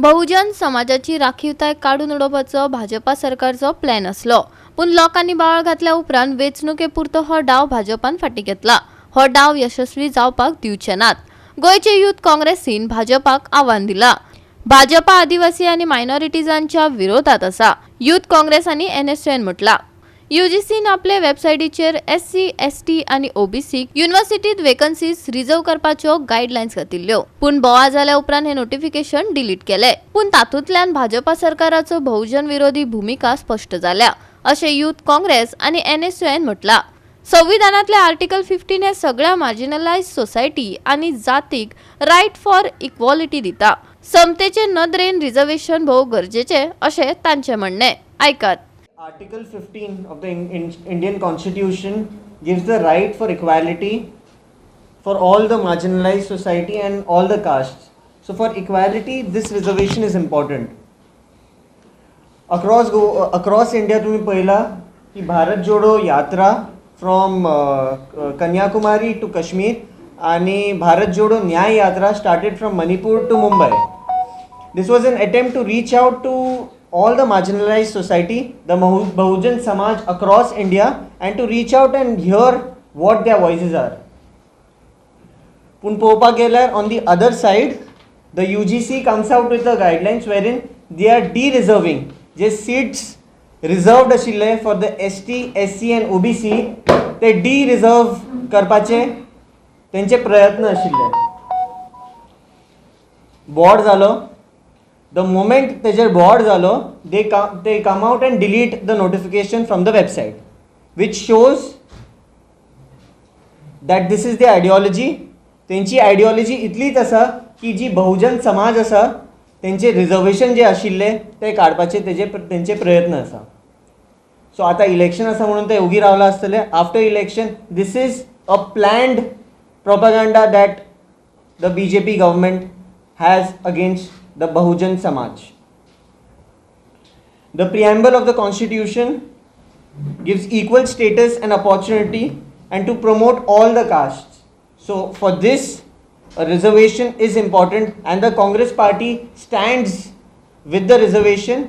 बहुजन समाजाची राखीवताय काडून उडोवपाचो भाजपा सरकारचो प्लॅन आसलो, पूण लोकांनी बोवाळ घातल्या उपरांत वेंचणुके पुरतो हो डाव भाजपान फाटीं घेतला. हो डाव यशस्वी जावपाक दिवचे नात. गोंयचे युथ काँग्रेसीन भाजपाक आव्हान दिला. भाजपा आदिवासी आनी मायनॉरिटीजांच्या विरोधात आसा, युथ काँग्रेस आनी एनएसयूएन म्हटला. युजीसीन आपले वेबसायटीचेर एससी, एसटी आनी ओबीसी युनिव्हर्सिटीत वेकन्सीज रिझर्व करपाच्यो गायडलायन्स घातिल्ल्यो, पूण बोवाळ जाल्या उपरांत हे नोटिफिकेशन डिलीट केले. पूण तातूंतल्यान भाजपा सरकाराचो बहुजन विरोधी भुमिका स्पश्ट जाल्या, अशें युथ काँग्रेस आनी एनएसयूएन म्हटला. संविधानातले आर्टिकल 15 हे सगळ्या मार्जिनलायज सोसायटी आनी जातीक रायट फॉर इक्वॉलिटी दिता. समतेचे नदरेन रिझर्वेशन भोव गरजेचे, अशें तांचें म्हणणें. आयकात. Article 15 of the Indian Constitution gives the right for equality for all the marginalized society and all the castes. So, for equality, this reservation is important. Across India, तुम्ही पहिला की भारत जोडो यात्रा फ्रॉम कन्याकुमारी टू काश्मीर आणि भारत जोडो न्याय यात्रा started from Manipur to Mumbai. This was an attempt to reach out to all the marginalized society, the Bahujan Samaj across India, and to reach out and hear what their voices are. पूण पळोवपाक गेल्यार, on the other side, the UGC comes out with the guidelines wherein they are de-reserving J seats reserved आशिल्ले for the ST, SC and OBC, ते D reserve करपाचे तेंचे प्रयत्न आशिल्ले. बोवाळ जालो. The moment तेजेर बोवाळ जालो, they come out and delete the notification from the website, which shows that this is the ideology. तेंची आयडियोलॉजी इतलीच आसा की जी बहुजन समाज आसा, तेंचे रिजर्वेशन जे आशिल्ले ते काडपाचे तेजे तेंचे प्रयत्न आसा. सो आतां इलेक्शन आसा म्हणून ते ओगी रावला आसतले. After election, this is a planned propaganda that the BJP government has against the Bahujan Samaj. The preamble of the constitution gives equal status and opportunity and to promote all the castes. So, for this, a reservation is important, and the Congress party stands with the reservation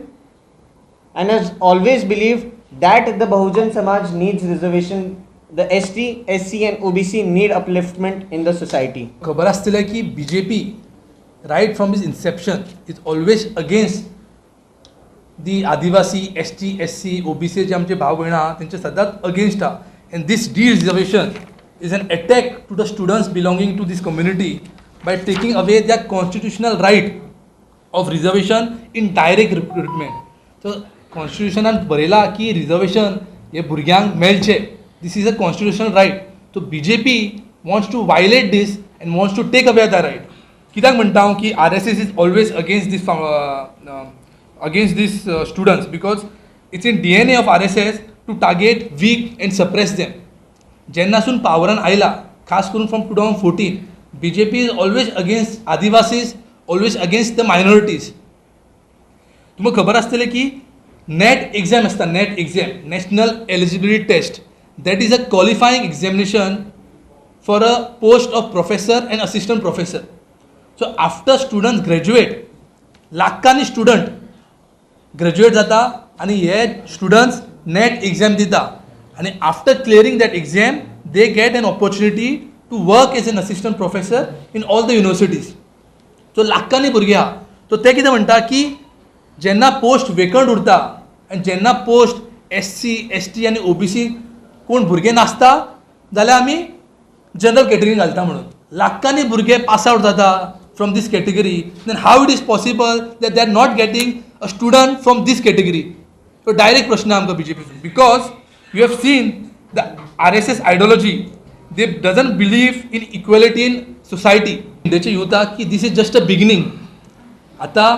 and has always believed that the Bahujan Samaj needs reservation. The ST, SC, and OBC need upliftment in the society. खबर आसतलें की BJP right from its inception is always against the Adivasi, ST, SC, OBC. जे आमचे भाव भयणां आहा, तेंचे सदांच against आहा, and this de-reservation is an attack to the students belonging to this community by taking away their constitutional right of reservation in direct recruitment. So कॉन्स्टिट्युशनान बरयलां की reservation हे भुरग्यांक मेळचें. This is a constitutional right. So BJP wants to violate this and wants to take away the right. कित्याक म्हणटा हांव की RSS is always against this students? Because it's in DNA of RSS to target weak and suppress them. जेन्नासून पावरान आयला, खास करून from 2014, BJP is always against Adivasis, always against the minorities. तुमकां खबर आसतलें की नॅट एक्झाम आसता, NET exam, National Eligibility Test, that is a qualifying examination for a post of professor and assistant professor. So after student graduate, लाखांनी student graduate जाता आनी हे students net exam दिता आनी after clearing that exam, they get an opportunity to work as an assistant professor in all the universities. So लाखांनी भुरगीं आहा. So ते कितें म्हणटा की जेन्ना पोस्ट वेकंट उरता आनी जेन्ना post S C, S T आनी ओबीसी कोण भुरगे नासता जाल्यार आमी जनरल कॅटेगरीन घालता म्हणून. लाखांनी भुरगे पास आवट जाता from this category, then how it is possible that they are not getting a student from this category? So direct प्रश्न आमकां बीजेपीसून, because you have seen the RSS ideology, they doesn't believe in equality in society. इंडियाचे युथाक की this is just a beginning. आतां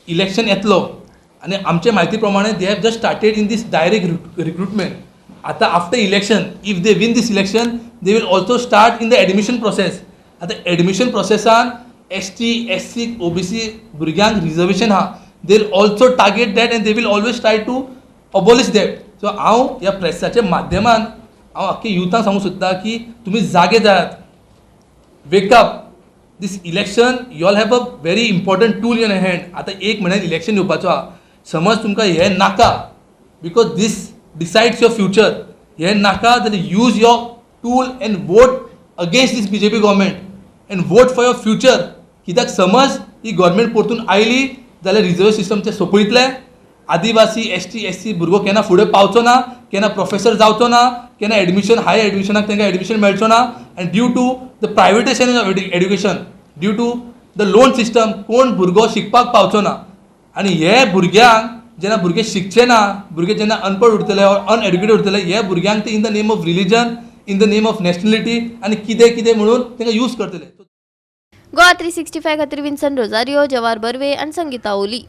election येतलो आनी आमचे म्हायती प्रमाणे they have just started in this direct recruitment. आतां after election, if they win this election, they will also start in the admission process. आतां एडमिशन प्रोसेसान S T, S C, OBC भुरग्यांक रिजर्वेशन आहा, they will also target that and they will always try to abolish that. So हांव ह्या प्रेसाच्या माध्यमान हांव आख्खे युथांक सांगूंक सोदतां की तुमी जागे जायात, wake up. This election, you all have a very important tool in hand. आतां एक म्हयन्यान इलेक्शन येवपाचो आहा. समज तुमकां हें नाका, because this decides your future, हें नाका जाल्यार use your tool and vote against this BJP government and vote for your future. कित्याक समज ही गव्हर्मेंट परतून आयली जाल्यार रिजर्व सिस्टम ते सोंपयतले. आदिवासी, एसटी, एससी भुरगो केन्ना फुडें पावचो ना, केन्ना प्रोफेसर जावचो ना, केन्ना एडमिशन, हाय एडमिशनाक तांकां एडमिशन मेळचो ना. And due to the privatization of education, due to the loan system, कोण भुरगो शिकपाक पावचो ना. आनी हे भुरग्यांक जेन्ना भुरगे शिकचे ना, भुरगे जेन्ना अनपड उरतले ऑर अनएड्युकेटेड उरतले, हे भुरग्यांक ते in the name of religion, in the name of nationality आनी कितें कितें म्हणून तांकां यूज करतले. गोवा 365 खातीर विन्सन रोजारियो, जवार बर्वे आनी संगीता ओली.